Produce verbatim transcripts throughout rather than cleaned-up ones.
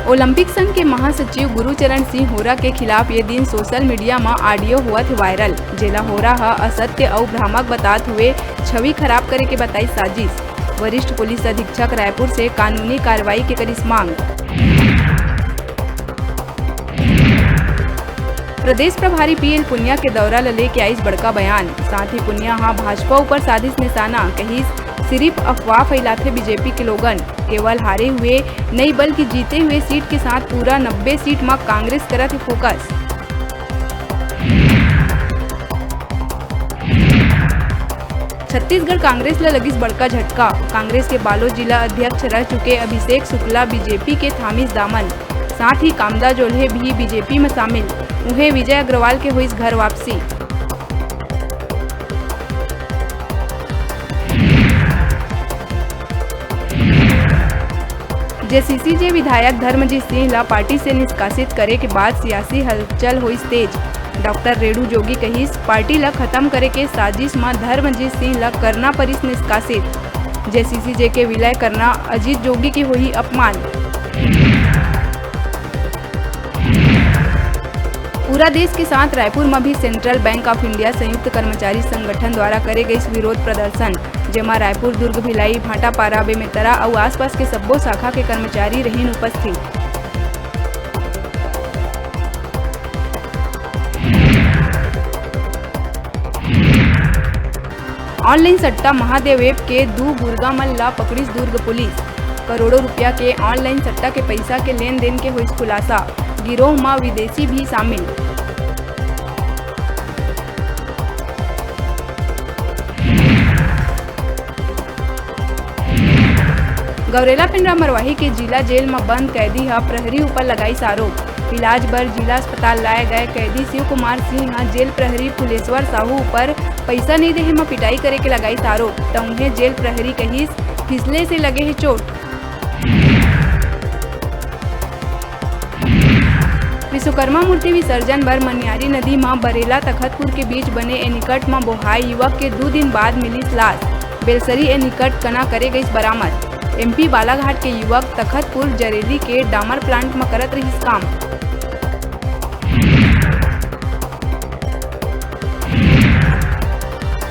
Olympic संघ के महासचिव गुरुचरण सिंह होरा के खिलाफ ये दिन सोशल मीडिया म ऑडियो होवत हे वायरल, जेला होरा ह असत्य अउ भ्रामक बतात हुए छवि खराब करे के बताई साजिश। वरिष्ठ पुलिस अधीक्षक रायपुर से कानूनी कार्रवाई के करिस मांग। प्रदेश प्रभारी पीएल पुनिया के दौरा ल लेके आइस बड़का बयान। साथ ही पुनिया ह भाजपा ऊपर साधिस निशाना, कहिस, "सिरिफ अफवाह फैलाथे बीजेपी के लोगन, केवल हारे हुए नइ बल्कि जीते हुए सीट के साथ पूरा नब्बे सीट म कांग्रेस करत हे फोकस।" छत्तीसगढ़ कांग्रेस ल लगिस बड़का झटका। कांग्रेस के बालोद जिला अध्यक्ष रह चुके अभिषेक शुक्ला बीजेपी के थामिस दामन। साथ ही कामदा जोल्हे भी बीजेपी म शामिल। उहें विजय अग्रवाल के होइस घर वापसी। जेसीसीजे विधायक धर्मजीत सिंह ला पार्टी से निष्कासित करे के बाद सियासी हलचल होइस तेज। डॉक्टर रेणु जोगी कहिस, पार्टी ला खत्म करे के साजिश म धर्मजीत सिंह ला करना परिस निष्कासित। जेसीसीजे के विलय करना अजीत जोगी के होही अपमान। पूरा देश के साथ रायपुर म भी सेंट्रल बैंक ऑफ इंडिया संयुक्त कर्मचारी संगठन द्वारा करे गइस विरोध प्रदर्शन, जेमा रायपुर, दुर्ग, भिलाई, भाटापारा, बेमेतरा अउ आसपास के सब्बो शाखा के कर्मचारी रहिन उपस्थित। ऑनलाइन सट्टा महादेव ऐप के दू गुर्गा मन ला पकड़िस दुर्ग पुलिस। करोड़ों रुपया के ऑनलाइन सट्टा के पइसा के लेन देन के होइस खुलासा। गिरोह म विदेशी भी शामिल। गौरेला पेंड्रा मरवाही के जिला जेल म बंद कैदी ह प्रहरी ऊपर लगाइस आरोप। इलाज बर जिला अस्पताल लाए गए कैदी शिव कुमार सिंह ह जेल प्रहरी फुलेश्वर साहू ऊपर पइसा नइ देहे म पिटाई करे के लगाइस आरोप, त उहें जेल प्रहरी कहिस, फिसले से लगे हे चोट। विश्वकर्मा मूर्ति विसर्जन बर मनियारी नदी म बरेला तखतपुर के बीच बने एनीकट म बोहाय युवक के दू दिन बाद मिलिस लाश। बेलसरी एनीकट कना करे गइस बरामद। एमपी बालाघाट के युवक तखतपुर जरेली के डामर प्लांट म करत रहिस काम।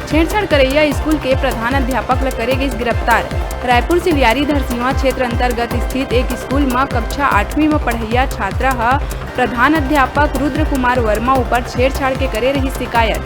छेड़छाड़ करइया स्कूल के प्रधान अध्यापक ल करे गइस गिरफ्तार। रायपुर सिलियारी धरसीवा क्षेत्र अंतर्गत स्थित एक स्कूल म कक्षा आठवीं म पढ़इया छात्रा ह प्रधान अध्यापक रुद्र कुमार वर्मा ऊपर छेड़छाड़ के करे रहिस शिकायत।